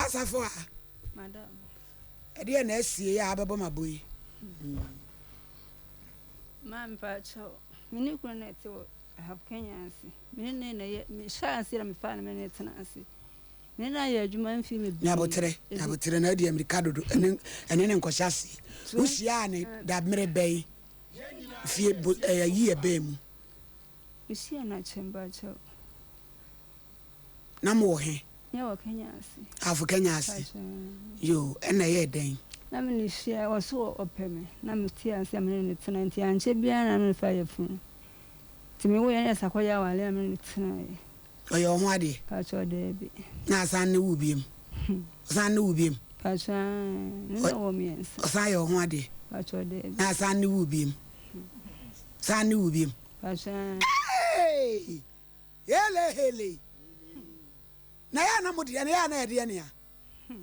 Asafo a. Madam. Ɛdeɛ na asie a abɛbɔ m'abo yi. Maa mpakyɛw, me ne kunu na ɛte wɔ Ahaf Kenya ase. Me ne ne na yɛ, mehyɛ ase na mefaa no me ne tena ase. Me ne no ayɛ adwuma mfe bebree. Nyaboterɛ, nyaboterɛ na adi amirika dodo, ɛne ɛne ne nkɔhyɛ aseɛ. Wohyiaa ne da mmerɛ bɛn? Fie bo ɛyɛ yi ɛbɛn mu? Mehyia no akyɛ mpakyɛw. Na mo wɔ he? Yɛ wɔ Kenya ase. Ahafo Kenya ase. Yoo, ɛna ɛyɛɛ dɛn? Na me ne hyia, ɔso ɔpɛ me, na me te ase a me ne no tena, nti ankyɛ biara na me ne no fa yafunu. Nti me woeɛ na yɛsan kɔyɛ aware a me ne no tenaeɛ. Ɔyɛ wo ho adeɛ? Pakyɛw daabi. Na asan ne wo biom? Ɔsan ne wo biom? Pakyɛw ae, ne na wɔ miɛnsa. Ɔsan yɛ wo ho adeɛ? Pakyɛw daabi. Na asan ne wo biom? San ne wo biom? Pakyɛw ae. Hey! Hele hele! Na yɛ a na mo deɛ no yɛ a na ɛdeɛ nea?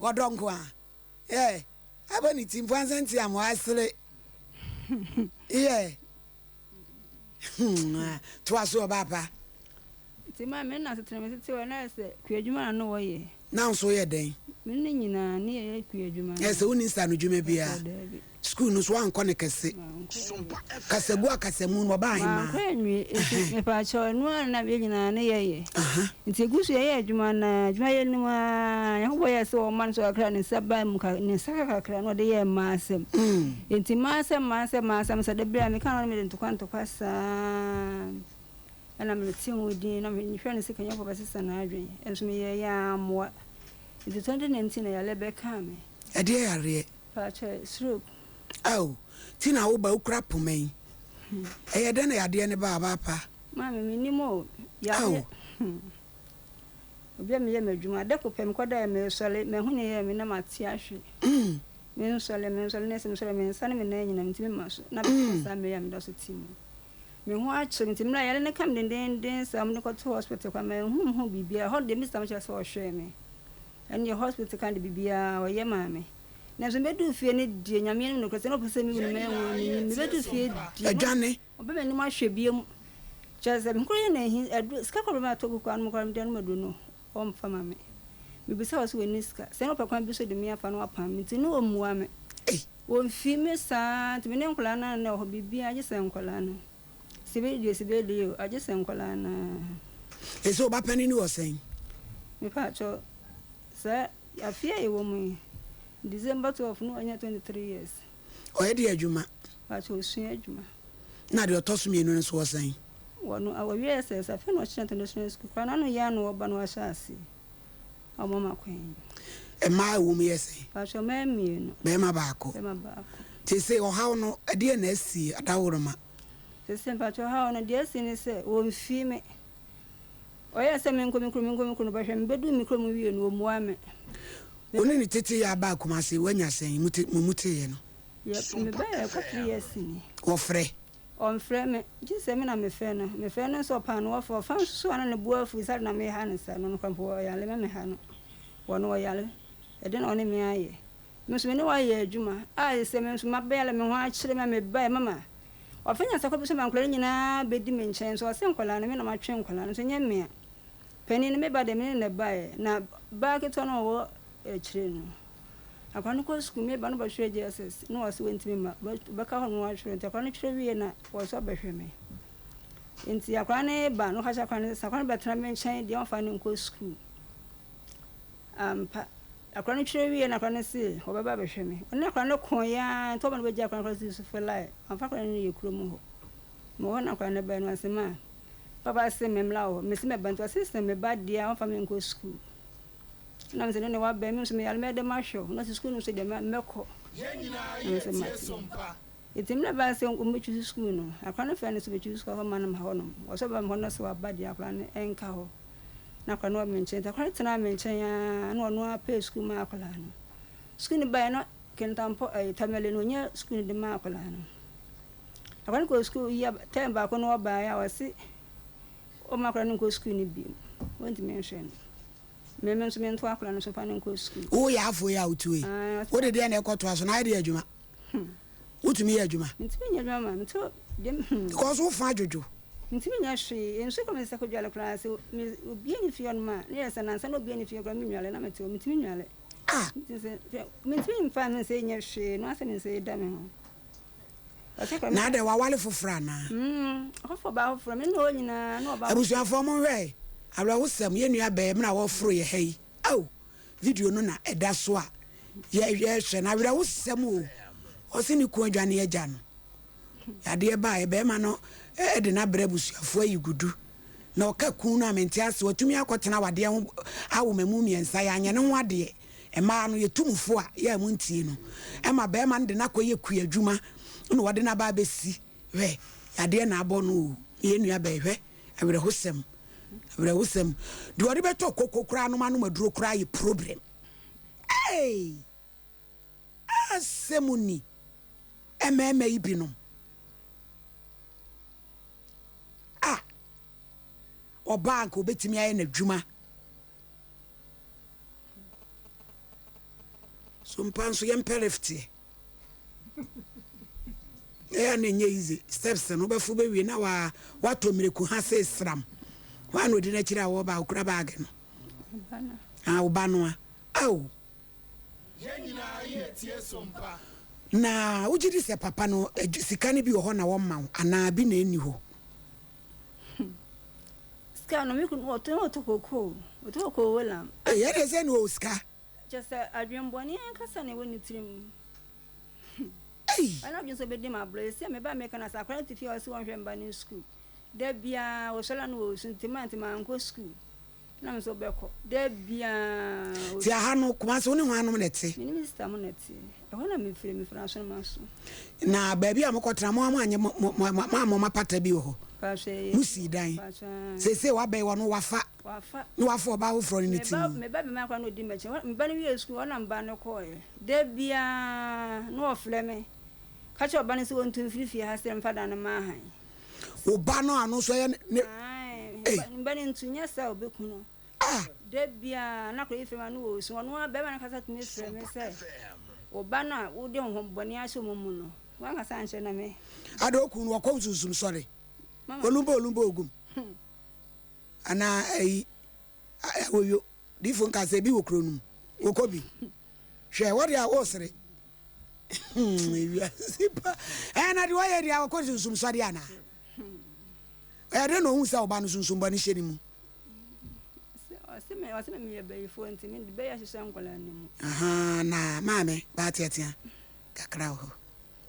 Ɔdɔ nko a. Yeah. Abɔ ne ti mpo ansa nti a mo asere. Yeah. Hmm, toa so ɔbaa pa. Nti ma me na setena me tete hɔ na ayɛ sɛ kuadwuma na no wɔyɛ. Na nso woyɛ dɛn? Me ne nyinaa ne yɛyɛ kuadwuma. Ɛyɛ sɛ wonni nsa ano dwuma biara. Sukuu no nso woankɔ no kɛse. Kasagu akasamu no ɔbaa hemaa. Mankɔ anwie nti mepaakyɛw ɛno ara na yɛn nyinaa ne yɛyɛ. Nti egu so yɛyɛ adwuma no ara, adwuma yɛ no mu ara, Nyankopɔn yɛɛ sɛ ɔma no so kakra, ne nsa baa mu ne nsa ka kakra na ɔde yɛɛ mmaa asɛm. Nti mmaa asɛm, mmaa asɛm, mmaa asɛm sɛ da biara meka no na mede ntokwa ntokwa saa ɛna mete ho din na mehwɛ no sɛ Nyankopɔn bɛsesa n'adwene. Nso meyɛɛ yɛ ammoa. Nti 2019 na yareɛ bɛkaa me. Ɛdeɛ yareɛ? Paakyɛ, stroke. Ao, ti na wo ba wokura poma yi. Ɛyɛ dɛn na yadeɛ no baa ɔbaa pa? Maame, mennim o. Yadeɛ. Ao. Obi a meyɛ m'adwuma, da koro pɛ mekɔdaeɛ meresɔre, mahu nea ɛyɛɛ me na mate ahwe. Mensɔre, mensɔre na ɛsɛ mesɔre a me nsa ne me nan nyinaa mentumi mma so. Na bɛyɛ saa mmerɛ yi a meda so te mu yi. Me ho akyere me nti mmerɛ a yare no ka me dendeenden saa wɔde me kɔtoo hospital koraa manhu me ho biribiara. Ɛhɔ deɛ mr kyerɛ sɛ ɔhwɛɛ me. Ɛnneɛ hospital ka de biribiara ɔyɛ maa me. Nanso mebɛduu fie no deɛ, Nyame anim nokorɛ sɛ na ɔpɛ sɛ mewu no manwu no mennim. Mebɛduu fie deɛ, Adwane. ɔbɛ m'anim ahwɛ biom. Kyerɛ sɛ, me kora yɛ na ahi, aduro, sika kora bɛma atɔ gu koraa no koraa mede anom aduro no, ɔmfa ma me. Mebisa wɔ sɛ wɔnni sika. Sɛ na ɔpɛ kwan bi so de me afa na wapam me nti na ɔmmua me. Ei. Ɔmfi me saa nti me ne nkwadaa no ara na ɛwɔ hɔ, biribiara gye sɛ nkwadaa no. Sibiri deɛ sibiri deɛ o, agye sɛ nkwadaa no ara. Ese wo ba panin no wɔ sɛn? Mepaakyɛw, saa Afe a yɛwɔ mu yi, December 12 no wanya 23 years. Ɔyɛ deɛ adwuma? Pakyɛ ɔsua adwuma. Na deɛ ɔtɔ so mienu no nso wɔ sɛn? Wɔno ɔwie SS, afei na ɔkyerɛ international school koraa, n'ano yɛ ano ɔba na wahyɛ aseɛ a ɔma ma kwan yi. Mmaa a ɛwɔ mu yɛ sɛn? Pakyɛ mmaa mienu. Bɛɛma baako. Bɛɛma baako. Seesei ɔhaw no ɛdeɛn na asi Adaworoma? Seesei mpakyɛ ɔhaw no deɛ asi ne sɛ wɔmfii me. Ɔyɛɛ sɛ menkɔ me kurom, menkɔ me kurom, bɛhwɛ, mebɛduu me kurom wiee no, wɔmmuaa me. Wo ne ne tete yɛ abaa Kumasi, woanya sɛn? Mo te, mo mu teeɛ no? Yɛ, mebaeɛ ɛkɔ 3 years ni. Wɔfrɛ? Ɔmfrɛ me, gye sɛ me na mefrɛ no. Mefrɛ no nso ɔpaa no wɔfrɛ, ɔfa nso so a na ne bo afu sɛ ade na meha no saa no, ɔno koraa mpo ɔyare, me meha no. Ɔno ɔyare, ɛdeɛn na ɔne me ayɛ? Me nso me ne wo ayɛ adwuma a sɛ me nso mabɛyare me ho akyere me a mebaeɛ mama Ɔfa nyansakwan bi so ma nkwadaa no nyinaa bɛdi me nkyɛn nso ɔse nkwadaa no me na matwe nkwadaa no nso nyɛ me a panin no me ba deɛ me ne no na ɛbaeɛ na baa ketewa no a ɔwɔ akyire no akwadaa no kɔ sukuu me ba no bɛtwerɛ JSS na ɔse wɔntumi mma ɔbɛka hɔ no atwerɛ nti akwadaa no twerɛ wie na ɔse ɔbɛhwɛ me nti akwadaa no ba no ɔka kyerɛ akwadaa no sɛ akwadaa no bɛtena me nkyɛn deɛ ɔmfa no nkɔ sukuu Ampa. Akora no twerɛ wieeɛ na akora no se ɔbɛba abɛhwɛ me. Ɔne akora no koeɛ ara nti ɔma no bɛgyaa akora no koraa sii so felae. Wamfa akora no ne yɛ kurom hɔ. Mewɔ hɔ na akora no bae no ɔse ma papa se memmra wo hɔ. Mese mɛba nti ɔse sɛ meba deɛ a ɔmfa me nkɔ sukuu. Ɛna mese no ne wabɛn me nso meyare mɛyɛ dɛ mahwɛ wo. Na ɔse sukuu no nso deɛ mɛkɔ. Na mese mate. Nti mmerɛ ɛbaa sɛ wɔbɛtwi so sukuu no, akora no frɛɛ no sɛ ɔbɛtwi so sukuu akɔma no hɔ nom. Ɔsɛ ɔba me hɔ no sɛ waba deɛ akora no nka hɔ. Na akwadaa no wɔ me nkyɛn nti akwadaa no tenaa me nkyɛn ara na ɔno ara pɛɛ sukuu maa akwadaa no. Sukuu no baeɛ no Kintampo ɛyi Tamale no ɔnya sukuu no de maa akwadaa no. Akwadaa no kɔɔ sukuu yi tɛm baako no ɔbaeɛ a ɔse ɔmma akwadaa no nkɔ sukuu no bio ɔntumi nhwɛ no. Me me nso mento akwadaa no so mfa no nkɔ sukuu. Woyɛ afoɔ yi a wotuo yi, wode deɛ na ɛkɔtoa so na ayɛ deɛ adwuma. Wotumi yɛ adwuma? Mentumi nyɛ adwuma ma meto dem. Because wo fa adwodwo. Mentumi nyɛ hwee. Nsu kɔ me nsa kɔdwale koraa sɛ me obi ani fie hɔnom a na yɛ sɛ nansa na obi ani fie koraa menwale na mete hɔ mentumi nwale. Ah! Nti sɛ hwɛ mentumi mfa me nsa yi nyɛ hwee no asɛ me nsa yi da me ho. Ɔsɛ kɔ Na adɛn wawale foforɔ anaa? Mm, ɔkɔfa ɔbaa foforɔ me ne hɔ nyinaa na ɔbaa foforɔ. Abusuafoɔ monhwɛ awerɛhosɛm yɛn nua bɛɛ mmerɛ a wɔforo yɛ ha yi ao video no na ɛda so a yɛhwɛ no awerɛhosɛm o ɔse ne kun adwane agya no yadeɛ baeɛ bɛɛma no de no abrɛ abusuafoɔ ayi gudu na ɔka kun no a mente ase watumi akɔtena awadeɛ ho awo mamu mmiɛnsa yɛanyɛ ne ho adeɛ mmaa no yɛtu mu fo a yɛ a montie no ɛma bɛɛma no de no akɔyɛ kua adwuma na wɔde no aba abɛsi hwɛ yadeɛ na abɔ no o yɛn nua bɛɛ hwɛ awerɛhosɛm awerɛhosɛm deɛ ɔde bɛtɔ koko koraa nom anom aduro koraa yɛ problem ei asɛm ni mmarima yi binom a ɔbaa nka obɛtumi ayɛ n'adwuma so mpa nso yɛmpɛ lifteɛ ɛyɛ na ɛnyɛ easy steps no wobɛfo bɛwie na wa watɔ mmireku ha sɛ sram hɔ a na ɔdi n'akyiri a wɔba okura baage no ah wo ba no a ao na wogye di sɛ papa no sika no bi wɔ hɔ na wɔma wo anaa bi na ɛnni hɔ Sika no me kunu ɔtɔ ɔtɔ kokoo ɔtɔ kokoo welam. Ɛyɛ de sɛ na ɔwɔ sika. Kyerɛ sɛ adwemmɔne ankasa na ɛwɔ ne tirim. Ei! Ɔyɛ n'adwene sɛ ɔbɛdi m'aborɔ. Seesei a me ba meka no sɛ akwadaa no te fie a ɔse ɔnhwɛ mma no sukuu. Da biara ɔsɔre a na ɔresu nti ma nti mankɔ sukuu. Na me nso wobɛkɔ. Da biara ɔsu. Nti aha no Kumasi wo ne hwannom na ɛte? Me ne me sista mo na ɛte. Ɛhɔ na mefiri, mefiri Asonomaso. Na baabi a mokɔtena mo ara moanyɛ mo mo mo moammɔ mo apata bi wɔ hɔ? Paatwɔ ɛyɛ. Mosii dan. Paatwɔ aane. Seesei wabɛn wɔ no wafa. Wafa. Ne wafa ɔbaa foforɔ ne ne Me te ba mu. me ba bɛma akwadaa no ɔdi m'akyi. Hɔ me ba no wiee sukuu hɔ na me ba no kɔeɛ. Da biara na ɔfrɛ me ka kyerɛ ɔba no sɛ ɔntu mfiri fie ha sɛ mfa dan no mma ahan. Wo ba no a ɔno nso ɛyɛ ne. Ae, Ei. me ba no ntu nyɛ saa a ɔbɛku no. Ah! Da biara na akwadaa yi frɛ me a na ɔresu. Ɔno ara barima no ankasa tumi frɛ me sɛ, Wo ba no a wode honhommɔne ahyɛ wɔn mu no, woankasa ankyerɛ na me. Ada okun no wɔkɔ sunsum sɔre. Mama. Olumba olumba ogum. Anaa ayi awoyo. Difo nka sɛ ebi wɔ kuro no mu. Wɔkɔ bi. Hwɛ wɔde a wɔresere. Ewiase pa. Ɛɛ na deɛ ɔyɛ deɛ wɔkɔ sunsum sɔre anaa? Ɛyɛ dɛn na ohuu sɛ ɔba no sunsum bɔne hyɛ ne mu? Ɔse me ɔse me meyɛ bayifoɔ nti me de bɛyɛ ahyehyɛ nkwadaa no mu. Ahaa na maame baa teatea kakra wɔ hɔ.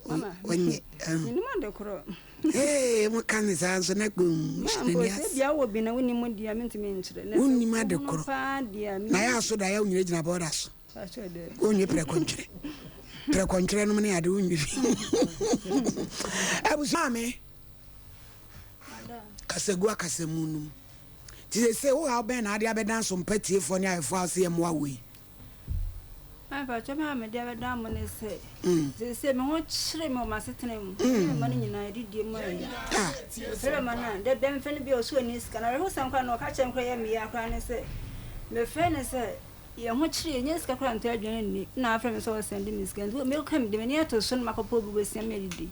Mama Ɔnyɛ. menim ade korɔ. Ee mo ka ne saa nso na gbom Ma hyɛ mpo n'ani sɛ ase. bia wɔ bi na wonim deɛ a mentumi nkyerɛ. Na sɛ Wonnim ade wohunu korɔ. paa deɛ a Na yɛ aso da yɛ wonyina gyina bɔɔda so. Wonwe prɛkɔntwerɛ. Prɛkɔntwerɛ nom ne ade wonwe bi. Abusua maame kasagu akasamu nom. Nti sese wo haw bɛn na ade abɛdan so mpa tiefoɔ ne ayɛfoɔ a wose yɛmmoa wo yi? Mpakyɛ me a mede abɛdan mo ne sɛ seesei me ho kyere me wɔ m'asetena mu ne me mma no nyinaa adidie mu ayɛ mefrɛ me mma no a da bia mefrɛ no bia ɔse ɔnni sika na awerɛhosɛm koraa na ɔka kyerɛ me koraa yɛ me ya koraa ne sɛ mefrɛ no sɛ Yɛn ho kyere yɛn, yɛnnya sika koraa ntɔ aduan nni. Nna afrɛ me sɛ ɔresɛnde me sika. Nti meka mede m'ani ato so na makɔpɛ obi bosea me adidi.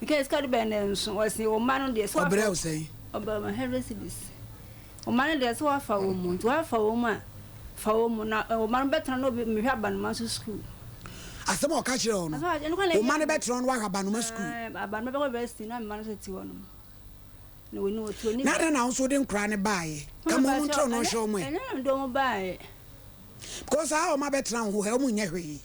Mekae sika a ɔde bae no ɛnso. Ɔse wo mma no deɛ sɛ wafa. Ɔbrɛɛ wo sɛn? Ɔbrɛɛ me 100 cedis. Wo mma no deɛ sɛ wafa wɔn mu. Nti wafa wɔn mu a, fa wɔn mu. Na wo mma no bɛtena na obi mehwɛ abanoma nso sukuu. Asɛm a ɔka kyerɛɛ wo no, wo mma no bɛtena hɔ na wahwɛ abanoma sukuu. Abanoma bɛkɔ university na me mma no nso te hɔnom. Na wɔni wɔte Na adɛn na wo nso wode nkoraa no baeɛ? Ka ma wɔn ntrɛw na ɔnhwɛ wɔn ɛ. Ɛnyɛ na mede wɔn baeɛ. Because saa wɔn abɛtena wo ho ha, wɔn nyɛ hwee.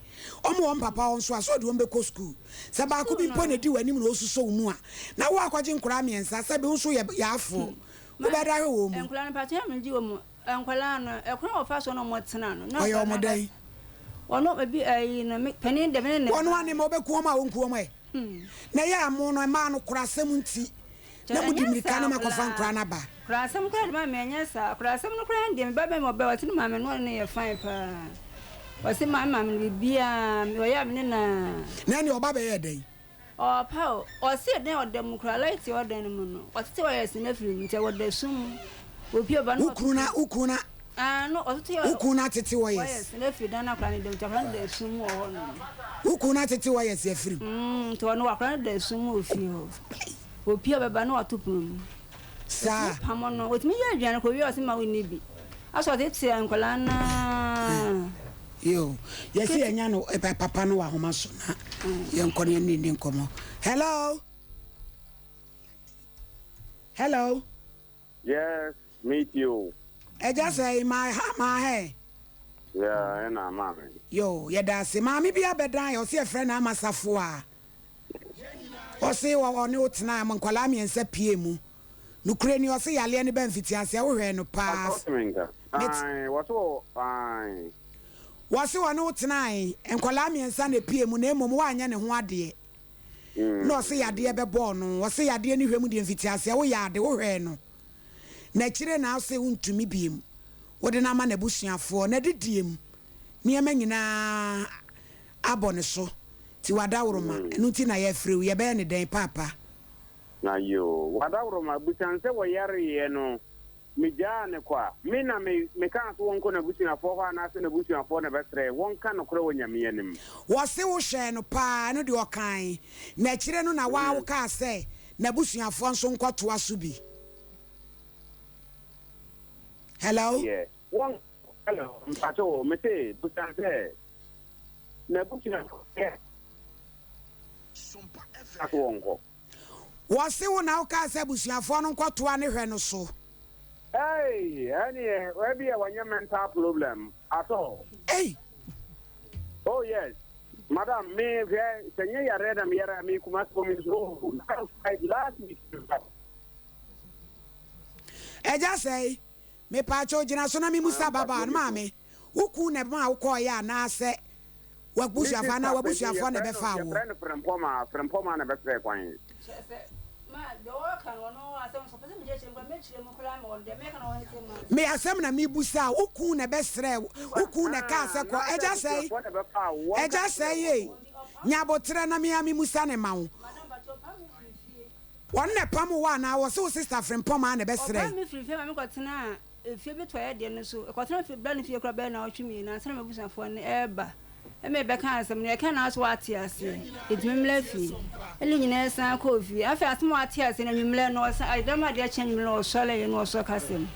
Wɔn wɔ wɔn papa hɔ nso a, sɛ ɔde wɔn bɛkɔ sukuu. Sɛ baako bi mpo na ɛdi w'anim na ɔsusɔ wo mu a, na wo akɔgye nkoraa mmiɛnsa, sɛbe wo nso yɛ yaafoɔ. Wobɛda ahwɛ wɔn mu. Nkwadaa no, mpakyɛ na megye wɔn mu. Nkwadaa no, ɛkwan a wɔfa so na wɔtena no. Ɔyɛ wɔn dɛn? Wɔn ebi ɛyi no, panin deɛ me ne ne. Wɔn anim ɔbɛku wɔn a ɔnku wɔn ɛ. Na ɛyɛ a mo no, mmaa no korasɛm nti na mode mmirika na moakɔfa nkoraa no aba. Korasɛm koraa de ma me ɛnyɛ saa. Korasɛm no koraa deɛ me ba bɛma ɔbɛ ɔte ne maame no ɔne no yɛ fine paa. Ɔse ma me maame no biribiara ɔyɛ a me ne no a. Na ɛnneɛ ɔba bɛyɛɛ dɛn? Ɔɔpa o, ɔse ɛdɛn ɔda mu koraa light a ɔdan no mu no ɔtete wires no afiri mu nti ɔda sum mu. Opie ɔba no Wo kunu na wo kunu na Ah no ɔtete wo kunu na atete wires. Wires no afiri dan no akwadaa no da mu nti akwadaa no da sum mu wɔ hɔ nom. Wo kunu na atete wires afiri mu. Mm nti ɔno akwadaa no da sum mu wɔ fie hɔ. Opie ɔbɛba na wato pono mu. Saa. Otumi pamo no otumi yɛ aduane kɔ wie a ɔse ma wo nni bi. Asɛ ɔtete nkwadaa no aa. Yoo, yɛse yɛnya no eh, papa no wɔ ahoma so na yɛnkɔ ne yɛne ne nkɔmmɔ. Hello? Hello? Yes, meet you. Ɛgya sɛ ma ha ma hɛ. Yeah, ɛna maame. Yoo, yɛda ase. Maame bi abɛdan yɛ, ɔse yɛfrɛ no Ama Safoa. Ɔse ɔne wo tenaa mo nkwadaa mmiɛnsa pie mu. Nokorɛ ni, ɔse yareɛ no ba mfitiaseɛ wohwɛɛ no paa. Ɔse me nka. Ae, wɔse wɔ ae. Wɔse ɔne wo tenae, nkwadaa mmiɛnsa na epie mu na mmom woanyɛ ne ho adeɛ. Na ɔse yadeɛ bɛbɔɔ no. Ɔse yadeɛ no hwɛ mu deɛ mfitiaseɛ woyɛ ade, wohwɛɛ no. Na akyire na ɔse wontumi biem. Wode no ama n'abusuafoɔ. N'adidie mu nneɛma nyinaa abɔ ne so. Nti wadaworoma. Ɛno nti na yɛafrɛ wo. Yɛbɛyɛ no dɛn paapa? Na yoo, wadaworoma, busan sɛ wɔyareeɛ no, megyaa no kwa. Me na me, mekaa so wɔnkɔ n'abusuafoɔ hɔ anaasɛ n'abusuafoɔ na ɛbɛsrɛɛ, wɔnka nokorɛ wɔ Nyame anim. Wɔse wohwɛɛ no paa, ɛno deɛ ɔkaae, na akyire no na waa wokaa sɛ n'abusuafoɔ nso nkɔtoa so bi. Hello? Deɛ, wɔn, hello, mpakyɛ o, mese, busan sɛ n'abusuafoɔ yɛ, ka so wɔnkɔ. Wɔse wo na wokaa sɛ abusuafoɔ no nkɔtoa ne hwɛ no so. Hey, ɛneɛ ɛbi a wanya mental problem at all. Ei. Oh yes, madam, me hwɛ sɛ nyɛ yareɛ na meyare a me Kumasi wɔ me nso oh, last week. Ɛgya sɛe, mepaakyɛw gyina so na me musa ababaawa no maame, wo kun na ɛmaa wo kɔɔeɛ anaasɛ W'abusuafoɔ anaa w'abusuafoɔ na ɛbɛfaa woɔ? Yɛfrɛ no Frempɔmaa, Frempɔmaa na ɛbɛsrɛɛ kwan. Me asɛm na mebusa wo, wo kun na ɛbɛsrɛɛ wo, wo kun na ɛkaa sɛ kɔ, agya sɛe, agya sɛe ei, nya aboterɛ na me ara memusa no ma wo. Ɔno na ɛpam wo anaa wɔse wo sister Frempɔmaa na ɛbɛsrɛɛ? Efie bi tɔeɛ deɛ no so, ɛkɔtena fie bra ne fie koraa bɛyɛ nnawɔtwe mmienu ansa na m'abusuafoɔ no reba ma yɛbɛka asɛm no. Yɛka no ara so wate aseɛ, yɛtumi mmra fie. Ɛne nyinaa yɛsan kɔɔ fie. Afei asɛm a wate aseɛ no anwummerɛ no ɔsan ɛda mu adeɛ kye anwummerɛ no ɔsɔreeɛ na ɔsɔ kasa mu.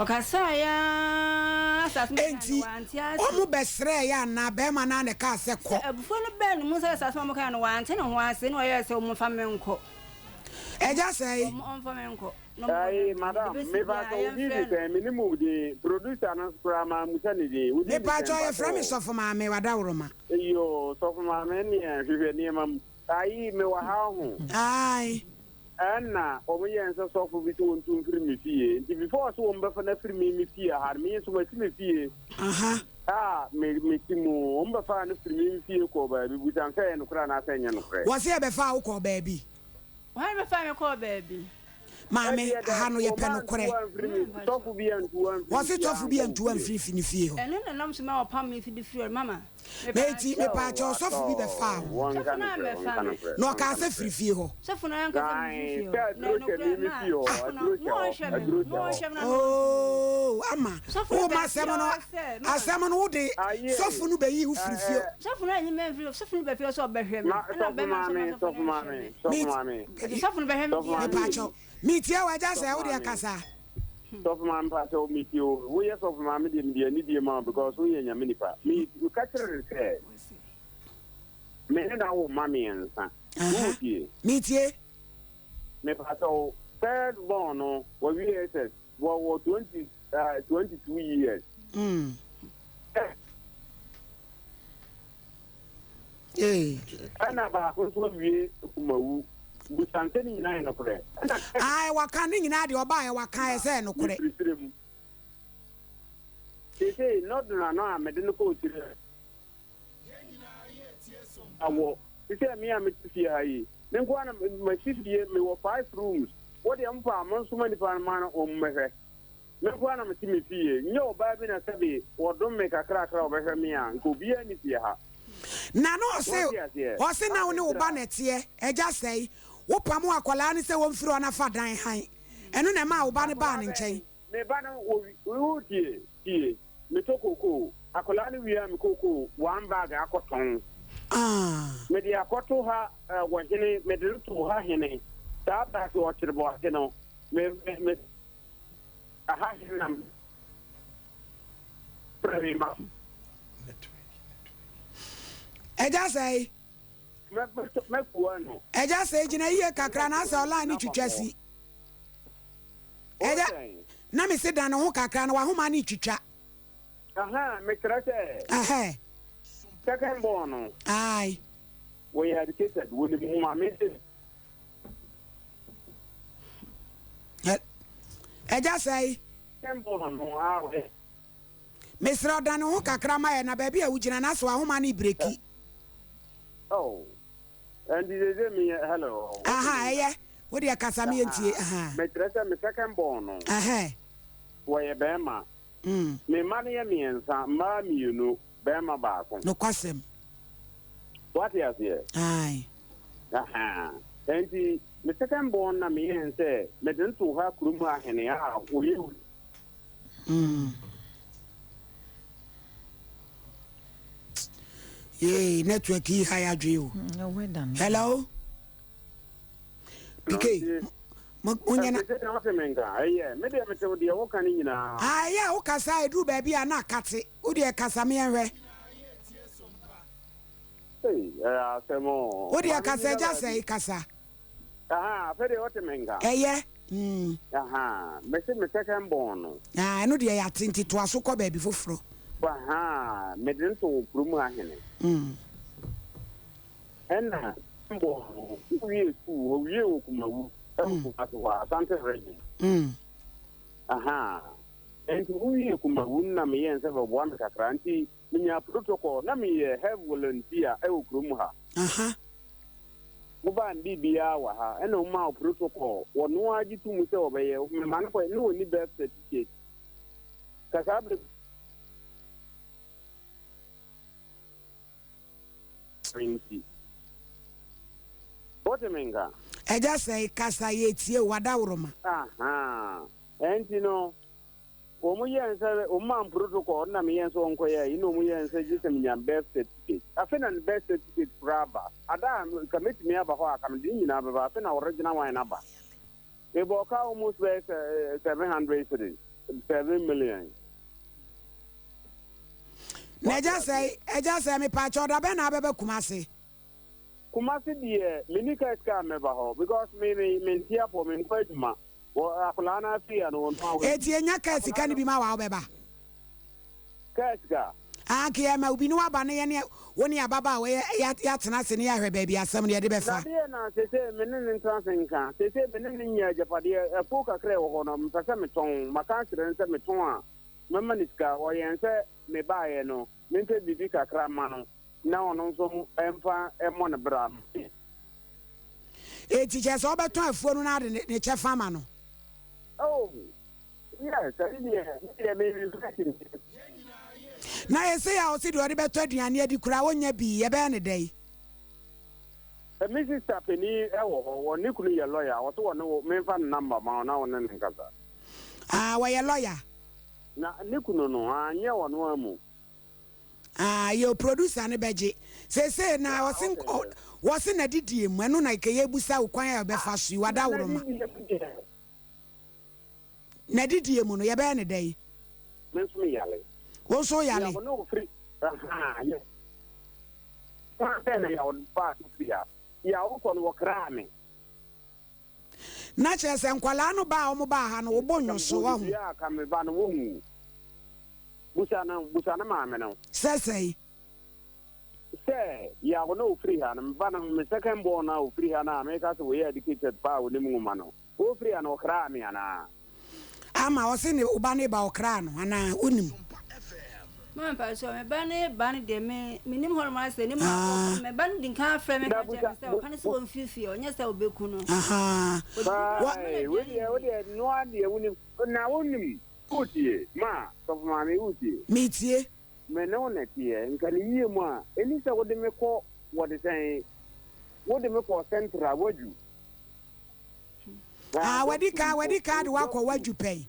Ɔkasaeɛ ara sɛ asɛm a ɔkaeɛ Enti no wante aseɛ. wɔn bɛsrɛeɛ anaa barima no ara na ɛkaa sɛ kɔ? Sɛ abufuo no baa ne mu sɛ sɛ asɛm a wɔkaeɛ no wante ne ho ase na ɔyɛɛ sɛ wɔmfa me nkɔ. Agya sɛe. Wɔmfa me nkɔ. Ayi madam, mepakyɛ wo din de sɛn? Menim wo din. Producer no nso koraa mammusa ne din. Wo din de sɛn Mepakyɛ mpakyɛ yɛfrɛ me o? Sɔfo Maame Wadaworoma. Eyoo, Sɔfo Maame nneɛ hwehwɛ nneɛma mu. Ayi, mewɔ ha ho. Ae. Ɛnna wɔn yɛɛ sɛ sɔfo bi sɛ wɔntu mfiri me fie. Nti before sɛ wɔn bɛfa no afiri me me fie ha no, me nso masi me fie Aha. a me mete mu. Wɔn bɛfaa no firi me me fie kɔɔ baabi. Busa no sɛ ɛyɛ nokorɛ anaasɛ ɛnyɛ nokorɛ. Wɔse yɛbɛfaa wo kɔɔ baabi. Hwan bɛfaa me kɔɔ baabi? Maame, aha no yɛpɛ nokorɛ. Wɔse tɔfo bi antu amfiri ne fie hɔ. Ɛno na ɛnam so ma wɔpam me de firi hɔ. Mama, Enti mepaakyɛw ɔsɔfo bi bɛfaa wo. Sɔfo no ammɛfa me. Na ɔkaa sɛ firi fie hɔ. Sɔfo no anka sɛ memfiri fie hɔ. Na nokorɛ ma sɔfo no, na ɔnhwɛ me, na ɔnhwɛ me na na ɔntu me. Oh, ama wo ma asɛm no, asɛm no wode sɔfo no bɛyii wo firi fie. Sɔfo no anyi me amfiri hɔ. Sɔfo no ba fie hɔ sɛ ɔbɛhwɛ me. Ɛna bɛrima no sɛ ɔma sɔfo no nhwɛ me. Enti sɔfo no bɛhwɛ me deɛ a. Mepaakyɛw, metie wo agya sɛ wo deɛ kasa. Sɔfo maame mpakyɛw metie wo. Woyɛ sɔfo maame deɛ mede anidie ma wo because woyɛ nyame nipa. Me ka kyerɛ no sɛ me ne no awo mma mmiɛnsa. Wotie? Metie. Mepakyɛw, first born no wawie SS, wɔwɔ 20, uh, 22 years. Mm. Ee. Ɛna baako nso awie kumawu. Busa sɛ ne nyinaa yɛ nokorɛ. Ɛna. Ae waka ne nyinaa deɛ ɔbaeɛ waka ɛ sɛ nokorɛ. Mefiri serɛ mu. Seesei Nɔdena no a mede no kɔɔ Syria awɔ. Te sɛ me a mete fie ha yi, me nko ara na masi fie, mewɔ five rooms. Wo deɛ mpo a monsoma nnipa no ma no wɔmmɛhwɛ. Me nko ara na mete me fie. Nyɛ ɔbaa bi na sɛbe wɔdom me kakrakra a ɔbɛhwɛ me a, nka obiara nni fie ha. Na na ɔse, Wote aseɛ? ɔse na wo ne wo ba Adɛn na ɛteɛ, agya sɛe, wo pamo akwadaa no sɛ wɔmfiri hɔ na fa dan hann, ɛno na ɛmaa wo ba no baa Akwadaa ne bɛn? nkyɛn. Me ba no, wɔ, wo tie, tie, metɔ kookoo, akwadaa no wiaa me kookoo one bag akɔtɔn. Ah. Mede akɔto ha eh, wɔ hene, mede no too ha hene, saa bag ɔkyereboase no, me, me, me. Aha he na frɛ me ma. Agya sɛe. Mɛkoa no. Agya sɛe gyina yie kakra na asɛ ɔline no twitwa si. Agya, na me se dane ho kakra na wahoma no twitwa. Aha, mekyerɛ sɛ. Ɛhɛ. Second born no. Aye. Wɔyɛ educated, wɔnim nwoma, me se. Agya sɛe. Second born no, a wɔyɛ. Mesrɛ wo dane wo ho kakra ma yɛn na baabi a wogyina no asɛ w'ahoma no rebreki. Oh, ɛnti sese meyɛ hello. Aha, ɛyɛ. Wo deɛ kasa me yɛntie. Aha. Mekyerɛ sɛ me second born no. Ɛhɛn. Wɔyɛ bɛrima. Me mma no yɛ mmiɛnsa, mmaa mmienu, bɛrima baako. Nokwasɛm. Wate aseɛ? Ae. Aha. Ɛnti me second born na meyɛn sɛ mede no too ha kurom ha hene a wɔyɛ. Mm. Yay, network yi ha ya dwe o. Mm, Hello? PK. Mo nyɛ na. Ɛsɛ sɛ ɔte me nka. Ɛyɛ, me deɛ mete wo deɛ woka no nyinaa. Ah, ɛyɛ a wokasa a ɛduru baabi a na akate. Wo deɛ kasa me yɛnhwɛ. Ei, ɛyɛ asɛm o. Wo deɛ kasa agya sɛe kasa. Ahaa, afei deɛ wote me nka. Ɛyɛ. Mm. Ahaa, mese me second born no. Ah, ɛno deɛ yɛate nti toa so kɔ baabi foforɔ. Ahaa, mede no too kurom ha hene. Mm. Ɛna second born no, wowie sukuu, wɔwie wɔ Kumawu, ɛwɔ mm. Kumasi hɔ, Asante region. Mm. Ahaa, nti wowie Kumawu no na meyɛɛ nsɛ bɛboa me kakra nti Menya protocol na meyɛ health volunteer wɔ kurom ha. Aha. Mobaa no biribiara wɔ ha ɛna wɔmaa wo protocol wɔno ara gye to mu sɛ wɔbɛyɛ mema no kɔ ne wɔni birth certificate ka saa bere nti wote me nka. Ɛgya sɛe kasa yɛtie o wadaworoma. Aha ɛnti no Wɔn yɛɛ nsɛ wɔn maa me protocol na me yɛɛ nsɛ wɔn kɔ yɛ ayi na wɔn yɛɛ nsɛ gye sɛ me nya birth certificate. Afei na ne birth certificate koraa aba. Ada a nka mɛtumi aba hɔ a ka mede ne nyinaa bɛba afei na original one no aba. Me bɔɔ ka almost bɛyɛ sɛ 700 cedis, 7 million. Na agya sɛe, agya sɛe mepaakyɛw da bɛn na abɛba Kumase? Kumasi deɛ menni car sika a mɛba hɔ because me me mente apɔ menkɔ adwuma wɔ akwadaa no afei a no wɔn ho Eti yɛnya car sika no bi ma wa wobɛba? Car sika? Ah nka yɛma wo bi ne waba ne yɛne wo ne ababaawa yɛ yɛatena ase ne yɛahwɛ baabi asɛm no yɛde bɛfa. Na deɛ na seesei me ne no ntena ase nka seesei me ne no nyɛ agyapadeɛ afuo kakra a ɛwɔ hɔ no mepɛ sɛ metɔn maka akyerɛ no sɛ metɔn a mɛma no sika ɔyɛn sɛ mebaeɛ no mempɛ biribi kakra mma no na ɔno nso mfa mmɔ ne bra. Enti kyerɛ sɛ wobɛtɔn afuo no na ade ne kyɛfa ama no? Oh, yes, ɛno deɛ, me deɛ me mempɛ akyinnyeɛ. Na yɛsei a ɔse deɛ ɔde bɛtɔ aduane adi koraa ɔnnya bi, yɛbɛyɛ no dɛn? Me sister panin wɔ hɔ, wɔ ne kunu yɛ lawyer, ɔse wɔne wo, memfa ne number ma wo na wo ne no nkasa. Ah, wɔyɛ lawyer? Na ne kunu no, anyɛ ɔno ammu. Ah yoo producer no bɛgye. Seesei na ɔse wɔse nadidie mu ɛno na nka yɛbusa wo kwan a yɛbɛfa so yi wadaworoma. Nadidie mu no yɛbɛyɛ no dɛn? Me nso me yale. Wo nso wo yale? Yaw ne ofiri ahaa yɛ. Kwan bɛn na yaw baa so firi ha? Yaw kɔ no wɔkraa me. Na kyerɛ sɛ nkwadaa no ba a wɔn baa ha no wo bo nwo so wahu. Dua a ka me ba no wohu. Busa no busa ne maame no. Sɛ sɛn? Sɛ yaw na ofiri ha no me ba no me second born a ofiri ha no a meka sɛ wɔyɛ educated paa a onim nwoma no ofiri ha no ɔkraa me anaa? Ama ɔse ne wo ba no ba ɔkraa no anaa wonim? Mama mpakyɛw me ba ne ba no deɛ me menim hɔ nom asɛ ne mu akɔ me ba no di nkan afrɛ me ka kyerɛ me sɛ ɔka ne sɛ wɔmfiri fie ɔnyɛ sɛ ɔbɛku no. Wei deɛ wo deɛ noa deɛ wonim na wonim wotie ma sɔfo maame wotie. Metie. Me ne wo na ɛteɛ nka ne yie mu a ɛni sɛ wode me kɔ wɔde sɛn wode me kɔ central wadwu. Ah wadi kan wadi kan de wakɔ wadwu pɛn.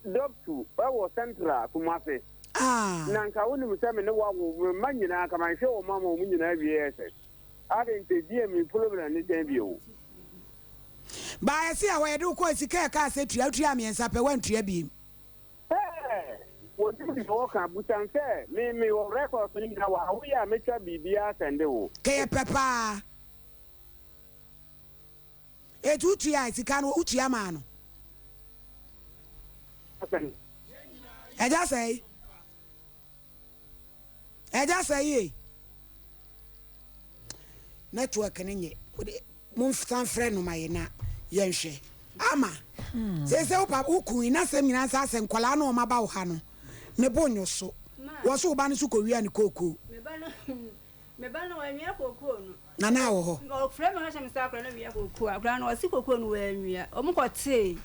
Dɔptu wɔ Central Kumasi. Ah. Na nka wonim sɛ me ne wo awo me mma nyinaa nka manhwɛ wɔn ama wɔn nyinaa awie SS. Adɛn nti deɛ me problem ne sɛn bio? Baa ɛse ɛhɔ yɛde wo kɔɔ sika ɛkaa sɛ tua wotuaa mmiɛnsa pɛ woantua biem. Hɛɛ! Wɔnim deɛ wɔka, busa no sɛ, me mewɔ records no nyinaa wɔ ha, woyɛ a mɛtwa biribiara asɛnde wo. Kɛyɛ pɛ paa. Eti wotua sika no wotua maa no? Ɛgya sɛe. Ɛgya sɛe yie. Network no nyɛ. Wode monsan frɛ no ma yɛ na yɛnhwɛ. Ama seesei wo papa wo kun yi n'asɛm nyinaa nsa asɛ nkwadaa no wɔn aba wo ha no ne bo nyo so. Wɔ so wo ba no so kɔwia ne kookoo. Me ba no wanwia kookoo no. Nana wɔ hɔ. Ɔfrɛ me ka kyerɛ me sɛ akwadaa no awia kookoo. Akwadaa no ɔse kookoo no wanwia. Wɔn kɔtee.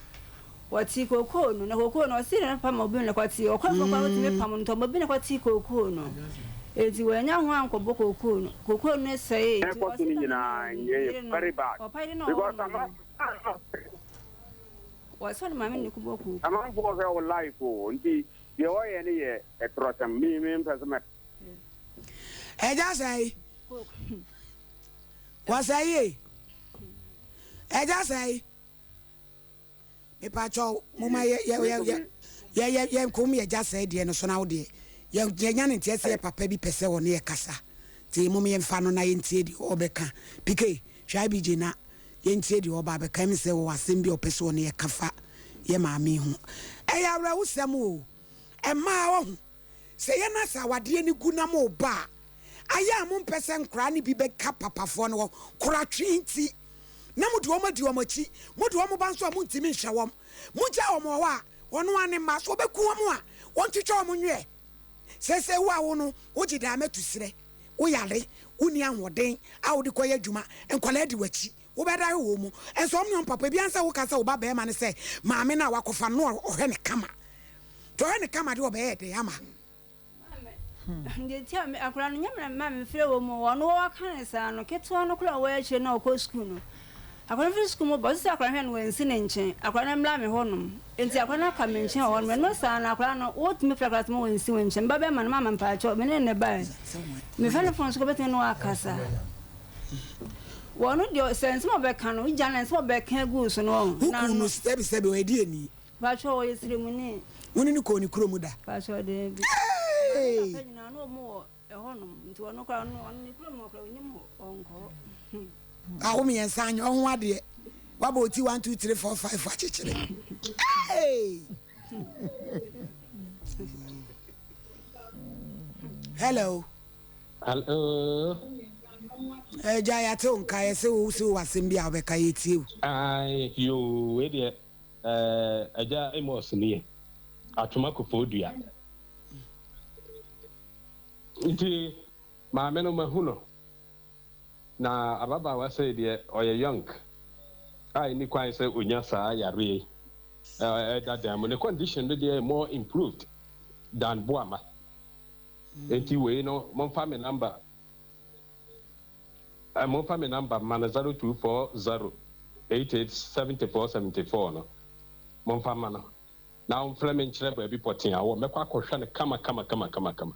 Wɔtee kookoo no na kookoo no ɔse ne papa ma obi na kɔtee. Ɔkɔ afuom koraa wotumi pam no nti ɔma obi na kɔtee kookoo no. Enti wannya ho ankɔbɔ kookoo no. Kookoo no sɛee nti Ɛkɔ so ɔse no papa no nyinaa ne yɛ yere no very bad ɔpa yere no a because ɔwoo no ama no. Wɔse ɔne maame no na ɛkɔbɔɔ kookoo. Amanfoɔ hwɛ wo life o nti deɛ ɔyɛ no yɛ ɛtorɔsɛm me me mpɛ sɛ mɛ. Ɛgya sɛe. Wɔsɛe ye. Ɛgya sɛe. Mepakyɛw moma yɛ yɛ yɛ yɛ yɛ yɛ yɛ nkom yɛ gya sɛe deɛ no so na wo deɛ yɛ yɛnya ne nteɛ sɛ yɛ papa bi pɛ sɛ ɔne yɛ kasa nti mom yɛmfa no na yɛntie deɛ ɔbɛka PK hwɛ IBJ na yɛntie deɛ ɔba abɛka ɛm sɛ ɔwɔ asɛm bi a ɔpɛ sɛ ɔne yɛ ka fa yɛ maame ho ɛyɛ awerɛhosɛm o ɛmaa ɔho Sɛ yɛn asa awadeɛ no gu na mo reba a, ayɛ a mompɛ sɛ nkoraa no bi bɛka papafoɔ no hɔ, koratwe nti, na mode wɔn adi wɔn akyi, mode wɔn ba nso a montumi nhwɛ wɔn. Mogya wɔn wɔ hɔ a, wɔn ara ne mma, so wɔbɛku wɔn a, wɔntwitwa wɔn nweɛ. Seesei wo a wo no, wogye daa matu serɛ, woyare, wonni ahoɔden a wode kɔyɛ adwuma, nkwadaa di w'akyi, wobɛdare wɔn mu. Nso wɔn ne wɔn papa, ebiara ne sɛ woka sɛ wo ba barima no sɛ maame no a wakɔfa no na ɔhwɛ no kama. Tɔhwɛ ne kama de ɔbɛyɛ dɛn ama. Maame, deɛ nti a me akwadaa no nyɛ me na mema mefrɛ wɔ mu ɔno wɔka ne saa no ketewa no koraa a ɔwɔ akyire na ɔkɔ sukuu no akwadaa no firi sukuu mu ba ɔsɛ sɛ akwadaa no hwɛ no wansi ne nkyɛn akwadaa no mmra me hɔ nom nti akwadaa no aka me nkyɛn wɔ hɔ nom ɛno saa no akwadaa no wotumi frɛ akwadaa sɛ ma wɔnsi wo nkyɛn ba bɛma no mama mpaakyɛw me ne ne bae mefrɛ no fon so kɔ bɛtumi ne wakasa wɔn deɛ sɛ nsɛm a ɔbɛka no wogya no nsɛm a ɔbɛka agu so no ɔho na no sɛbisɛbi ɔyɛ deɛ ni. Pacho ɔyɛ sremuni. Wo ne no kɔɔ ne kurom da? Pacho daabi. Hey! Maame papa nyinaa na ɔmo wɔ ɛhɔ nom nti ɔno koraa ɔno ɔno ne kurom hɔ koraa onim hɔ ɔnkɔ hɔ. Awo miɛnsa anyɛ ɔho adeɛ wabɔ oti 1 2 3 4 5 akyekyere. Hey! Hello. Hello. Ɛgya yɛate wo nka yɛse wo se wo asɛm bi a wobɛka yɛtie wo. Ae yoo wei deɛ Eh, Agya Amos nie, Atwoma Kofoɔ-Dua. Nti maame no mahu no, na ababaawa sei deɛ ɔyɛ young a ɛnni kwan sɛ ɔnya saa yareɛ yi ɛda dan mu. Ne condition no deɛ more improved than Boama. Nti wei no momfa me number. Momfa me number mma no 0240 88 74 74 no momfa mma no na ɔmfrɛ me nkyerɛ baabi pɔtee a ɔwɔ mɛkɔ akɔhwɛ no kama kama kama kama kama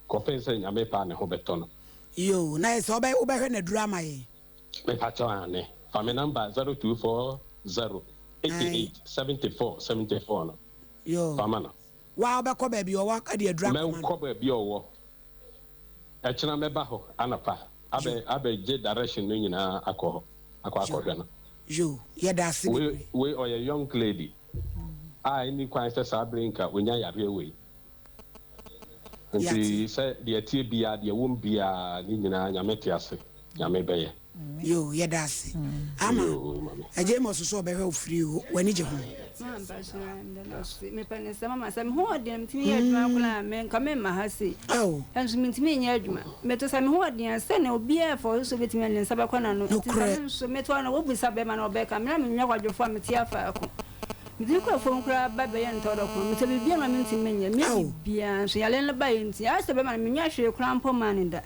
kɔpem sɛ Nyame pɛ a ne ho bɛtɔ no. Yoo na yɛ sɛ wobɛ wobɛhwɛ no aduru ama yɛn. Mepakyɛw aane fa me number 0240 88 74 74 no Yoo. fa ma no. Wo ara wobɛkɔ baabi a ɔwɔ de aduru akɔma no. Mɛkɔ baabi a ɔwɔ. Ɛkyena mɛba hɔ anɔpa abɛ abɛgye direction no nyinaa akɔ hɔ akɔ akɔhwɛ no. Yoo, yɛda ase Wei bebree. wei ɔyɛ young lady a ɛnni kwan sɛ saa bere yi nka onya yareɛ wei. Nti Yɛate. sɛ deɛ ɛteɛ biara deɛ ɛwom biara ne nyinaa Nyame te ase. Nyame bɛyɛ. Yoo yɛda ase ama Yoo mame. Agya Amos nso ɔbɛhwɛ wo free o w'ani gye ho. Maa mpakyɛ meda no ase mepɛ ne sɛ mama sɛ me ho ɔden a metumi yɛ adwuma koraa a me nka me mma ha sei Oh. nso mentumi nyɛ adwuma meto sɛ me ho ɔden a sɛ na obiara ɛfɔ so sɛ obetumi ne nsa bɛkɔ n'ano nti sɛ Nokorɛ. me nso meto ano wobisa bɛrima na ɔbɛka me na menyɛ kwadwofoɔ a mete afaako metumi kɔ afuom koraa ba bɛyɛ ntɔdɔko metɔ biribiara ma mentumi nyɛ meyɛ Oh. biribiara nso yare no baeɛ nti ayɛ sɛ bɛrima no menyɛ hwee koraa mpo maa no da.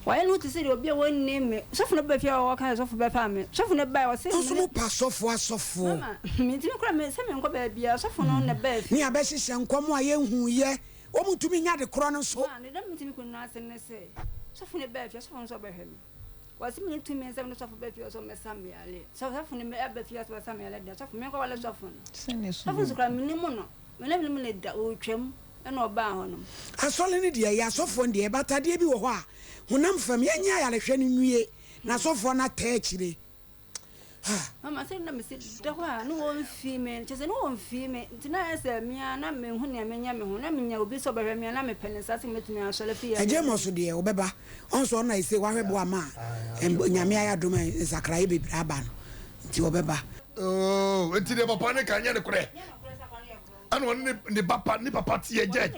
Wayɛ ne ho te sɛ deɛ obi a wɔnnim me. Sɔfo no baa fie a ɔka sɛ sɔfo bɛfa me. Sɔfo no bae, ɔse Nso mene. mo pa asɔfoɔ asɔfoɔ. Mama, mentumi koraa me sɛ menkɔ baabiara. Sɔfo no na ɛbaa fie. Ne abɛhyehyɛ nkɔm a yɛnhuu yɛ. Wɔn ntumi nya ade korɔ no nso. Ma, deɛ na mentumi kunu no ase ne sɛ, sɔfo no baa fie, sɔfo no nso ɔbɛhwɛ me. Ɔse mene tumi sɛ mene sɔfo baa fie ɔsɛ ɔmmɛsa me yareɛ. Sɛ sɔfo no aba fie ɔsɛ ɔbɛsa me yareɛ deɛ, sɔfo menkɔwale sɔfo no. Sɔfo nso koraa mennim no. Me na mennim no da, ɔretwam. Ɛna ɔbaa hɔ nom. Asɔre no deɛ ɛyɛ asɔfoɔ no deɛ but adeɛ bi wɔ hɔ a honam fam yɛnyɛ ayarehwɛ no nwie na asɔfoɔ no ataa akyire ah. Mama sɛ na mesi da hɔ a na wɔmfii me kyɛ sɛ na wɔmfii me nti na ayɛ sɛ me ara na menhu nea menyɛ me ho na menya obi sɛ ɔbɛhwɛ me a na mepɛ ne saa sɛ mɛtumi asɔre afi yɛ Agye mmɔ so deɛ ɔbɛba ɔn sɛ ɔno na ɛsei wahwɛ boa ma a Nyame ayɛ adom a nsakraeɛ bebree aba no nti ɔbɛba. Oh, enti deɛ papa no ka nyɛ nokorɛ? Ɛna ɔne ne ne ba pa ne papa teɛ gyɛ.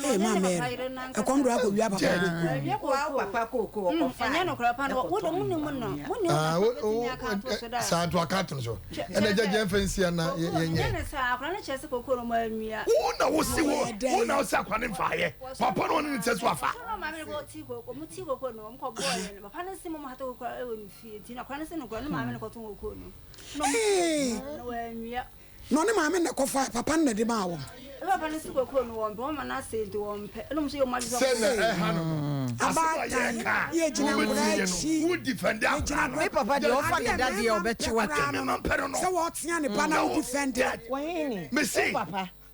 Ee maa Mary, ɛkɔm do akɔ wia papa kooko. Ah, wo wo saa nto aka ato no so. Ɛna gya gya mfa nsia na yɛnyɛ. Wo na wo si wo wo na wo si akwa ne mfaayɛ. Papa no ɔne ne kyɛ so afa. Ee, na ɔne maame na ɛkɔfae, papa no na ɛde maa wɔn. Sɛ na ɛha no no, asɛm a Abaatan, yɛka a yɛgyina nkwadaa wobɛtie no, akyi, wo defend yɛgyina akwadaa no. Me papa deɛ nkwadaa ɔfa ne adeɛ dadeɛ mmarima ɔbɛkye mpɛ wate. koraa no Mema no, mpɛ no no. sɛ wɔtea ne ba na wo defend. Wahene, Mese, wo papa.